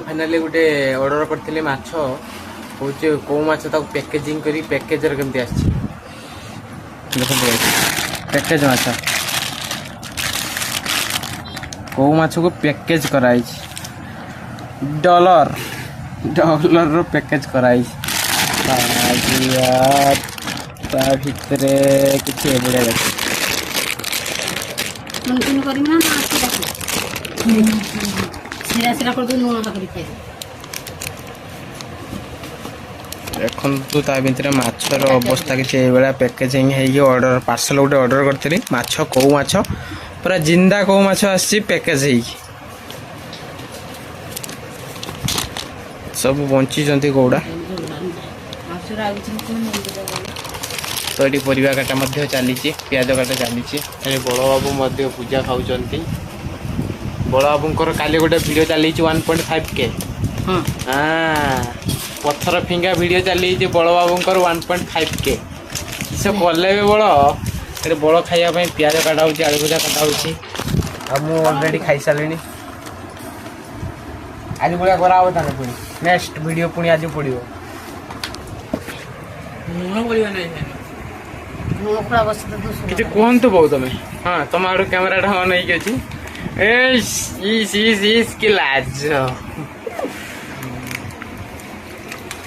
Finally ଗୋଟେ order କରିଥିଲି ମାଛ। ହେଉଛି କେଉଁ ମାଛ, ତାକୁ ପ୍ୟାକେଜିଂ କରି ପ୍ୟାକେଜରେ କେମିତି ଆସିଛି ଦେଖନ୍ତୁ। ପ୍ୟାକେଜ ମାଛ, କେଉଁ ମାଛକୁ ପ୍ୟାକେଜ କରାହେଇଛି। ଡଲର, ଡଲରର ପ୍ୟାକେଜ କରାହେଇଛି। ତା ଭିତରେ କିଛି ଏଭଳିଆ ଦେଖ। ଚୁନ କରିବି ନା ନା ତାକୁ ସିରା ସିରା କରିଦେବି, ଲୁଣ କରି ଖାଇଦେବି। ଦେଖନ୍ତୁ, ତା ଭିତରେ ମାଛର ଅବସ୍ଥା କିଛି ଏଇଭଳିଆ। ପ୍ୟାକେଜିଂ ହେଇକି ଅର୍ଡ଼ର, ପାର୍ସଲ ଗୋଟେ ଅର୍ଡ଼ର କରିଥିଲି ମାଛ, କଉ ମାଛ, ପୁରା ଜିନ୍ଦା କଉ ମାଛ ଆସିଛି ପ୍ୟାକେଜ ହେଇକି। ସବୁ ବଞ୍ଚିଛନ୍ତି କଉଡ଼ା। ତ ଏଠି ପରିବା କାଟା ମଧ୍ୟ ଚାଲିଛି, ପିଆଜ କାଟା ଚାଲିଛି। ଏଠି ବଡ଼ବାବୁ ମଧ୍ୟ ପୂଜା ଖାଉଛନ୍ତି। ବଡ଼ବାବୁଙ୍କର କାଲି ଗୋଟେ ଭିଡ଼ିଓ ଚାଲିଛି, 1.5K। ହଁ। ପଥର ଫିଙ୍ଗା ଭିଡ଼ିଓ ଚାଲିଛି ବଡ଼ବାବୁଙ୍କର, 1.5K। କିସ କଲେ ବି ବଳ। ଏଠି ବଳ ଖାଇବା ପାଇଁ ପିଆଜ କାଟା ହେଉଛି, ଆଳୁ ଭଜା କାଟା ହେଉଛି। ଆଉ ମୁଁ ଅଲରେଡ଼ି ଖାଇସାରିଲିଣି। ଆଜି ଭଳିଆ କରାହବ ତାହେଲେ ପୁଣି ନେକ୍ସଟ ଭିଡ଼ିଓ ପୁଣି ଆଜି ପଡ଼ିବ। ଲୁଣ ପଡ଼ିବ ନାହିଁ। ଲୁଣ ଖୋଳା ବସି ତ ଦୁଶ। କିଛି କୁହନ୍ତୁ ବୋଉ ତମେ। ହଁ, ତମ ଆଡୁ କ୍ୟାମେରାଟା ଅନ୍ ହେଇକି ଅଛି। ଇସ୍ ଇସ୍ ଇସ୍ ଇସ୍, କି ଲାଜ!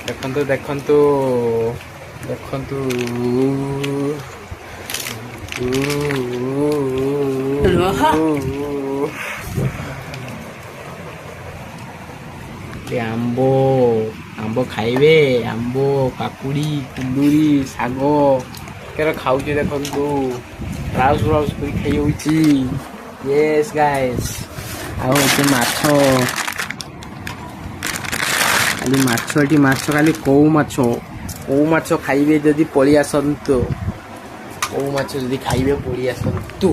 ଦେଖନ୍ତୁ, ଦେଖନ୍ତୁ, ଦେଖନ୍ତୁ। ରହ। ଏ ଆମ୍ବ, ଆମ୍ବ ଖାଇବେ? ଆମ୍ବ, କାକୁଡ଼ି, କୁନ୍ଦୁରି, ଶାଗ କେରେ ଖାଉଛି ଦେଖନ୍ତୁ। ରାଉସ ରାଉସ କରି ଖାଇ ହଉଛି। ୟେସ୍ ଗାଇସ୍, ଆଉ ହଉଛି ମାଛ। ଖାଲି ମାଛ ଏଠି, ମାଛ ଖାଲି କଉ ମାଛ। କଉ ମାଛ ଖାଇବେ ଯଦି ପଳେଇ ଆସନ୍ତୁ। କଉ ମାଛ ଯଦି ଖାଇବେ ପଳେଇ ଆସନ୍ତୁ।